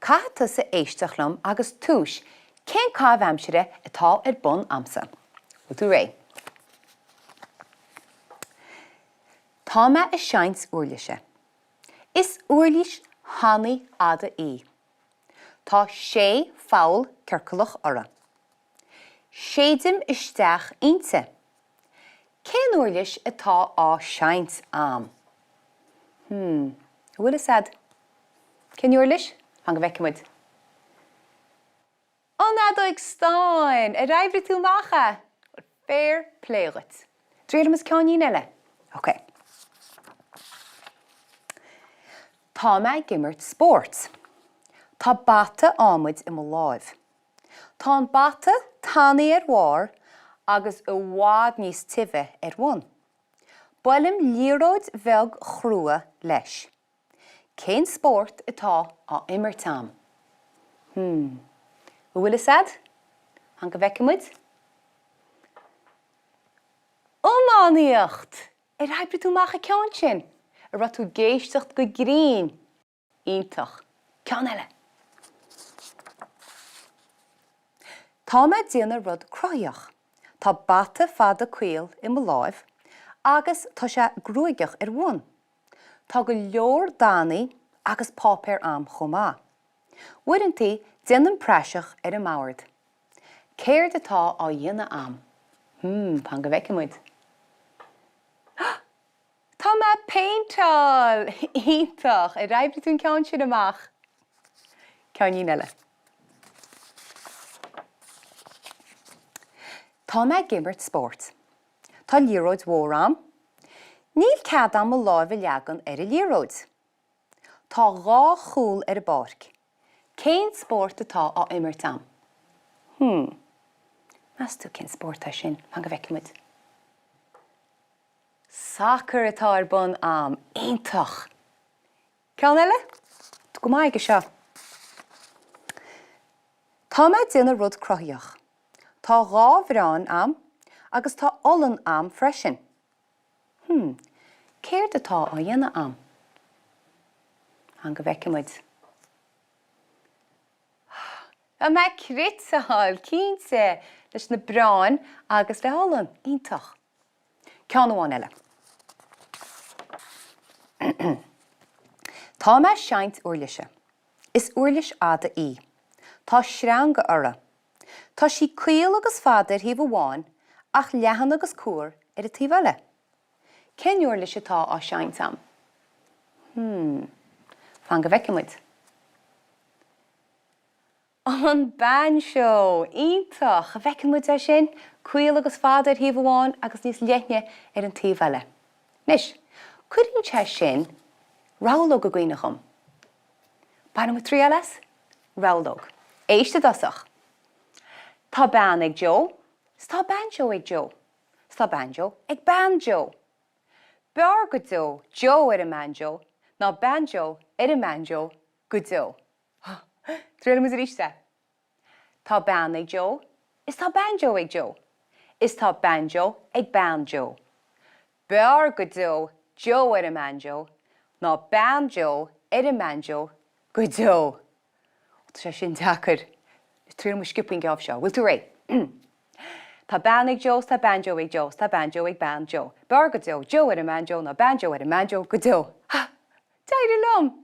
Caithfidh tusa éisteacht liom agus tomhais cén caitheamh aimsire atá ar bun a'msa. Bhfuil tú réidh? Tá mé ag seinnt uirlise. Is uirlis thanaí fhada í. Tá sé pholl ciorclach uirthi. Séidim isteach inti. Cén uirlis atá á seinnt a'm? Hmm, an bhfuil fhios a'd? Cén uirlis? Fan go bhfeicfidh muid. An fheadóig stáin! Ar oibrigh tú amach é? Bhuel, fair play dhuit. Triailfimis ceainnín eile. Ok. Tá mé ag imirt spóirt. Tá bata adhmaid i mo láimh. Tá an bata tanaí ar bharr agus i bhfad níos tibhe ar bhun. Buailim liathróid bheag chrua leis. Cén spórt atá á imirt a'm? Hmm. An bhfuil fhios a'd? Fan go bhfeicfidh muid. Iománaíocht! Ar oibrigh tú amach an ceann sin? An raibh tú ag éisteacht go grinn? Iontach. Ceann eile. Tá mé ag déanamh rud cruthaitheach. Tá bata fada caol i mo láimh agus tá sé gruaigeach ar bhun. Tá go leor dathannaí agus páipéar a'm chomh maith. Uaireantaí déanaim praiseach ar an mbord. Céard atá á dhéanamh a'm? Hmm, fan go bhfeicfidh muid. Tá mé ag péinteáil! Iontach! Ar oibrigh tú an ceann sin amach? Ceainnín eile. Tá mé ag imirt spóirt. Tá liathróid mhór a'm. Níl cead a'm mo láimh a leagan ar an liathróid. Tá dhá chúl ar an bpáirc. Cén spórt atá á imirt a'm? Hmm. Meas tú cén spórt é sin? Fan go bhfeicfidh muid. Sacar atá ar bun a'm. Iontach! Ceann eile? Tá go maith aige seo. Tá mé ag déanamh rud cruthaitheach. Tá dhá bhraon a'm agus tá olann a'm freisin. Hmm, céard atá á dhéanamh a'm? Fan go bhfeicfidh muid. Tá mé ag cniotáil, cinnte, leis na braoin agus le holann. Iontach. Ceann amháin eile. Tá mé ag seinnt uirlise. Is uirlis fhada í. Tá sreanga uirthi. Tá sí caol agus fada ar thaobh amháin ach leathan agus cuar ar an taobh eile. Cén uirlis atá á seinnt a'm? Hmm. Fan go bhfeicfidh muid. An bainseó! Iontach! An bhfeiceann muid é sin? Caol agus fada ar thaobh amháin agus níos leithne ar an taobh eile. Anois, cuireann sé sin rabhlóg i gcuimhne dhom. Bainfidh muid triail as? Rabhlóg. Éist i dtosach. Tá bean ag Joe, 's tá banjo ag Joe, 's tá banjo ag bean Joe. B'fhearr go deo Joe ar an mbanjo ná bean Joe ar an mbanjo go deo. Triailfidh muid arís é. Tá bean ag Joe, is tá banjo ag Joe, is tá banjo ag bean Joe. B'fhearr go deo Joe ar an mbanjo ná bean Joe ar an mbanjo go deo. Ó, tá sé sin deacair. Triailfidh muid sciobtha an geábh seo. Bhfuil tú réidh? Tá bean ag Joe, 's tá banjo ag Joe, 's tá banjo ag bean Joe. B'fhearr go deo Joe ar an mbanjo ná bean Joe ar an mbanjo go deo. D'éirigh liom!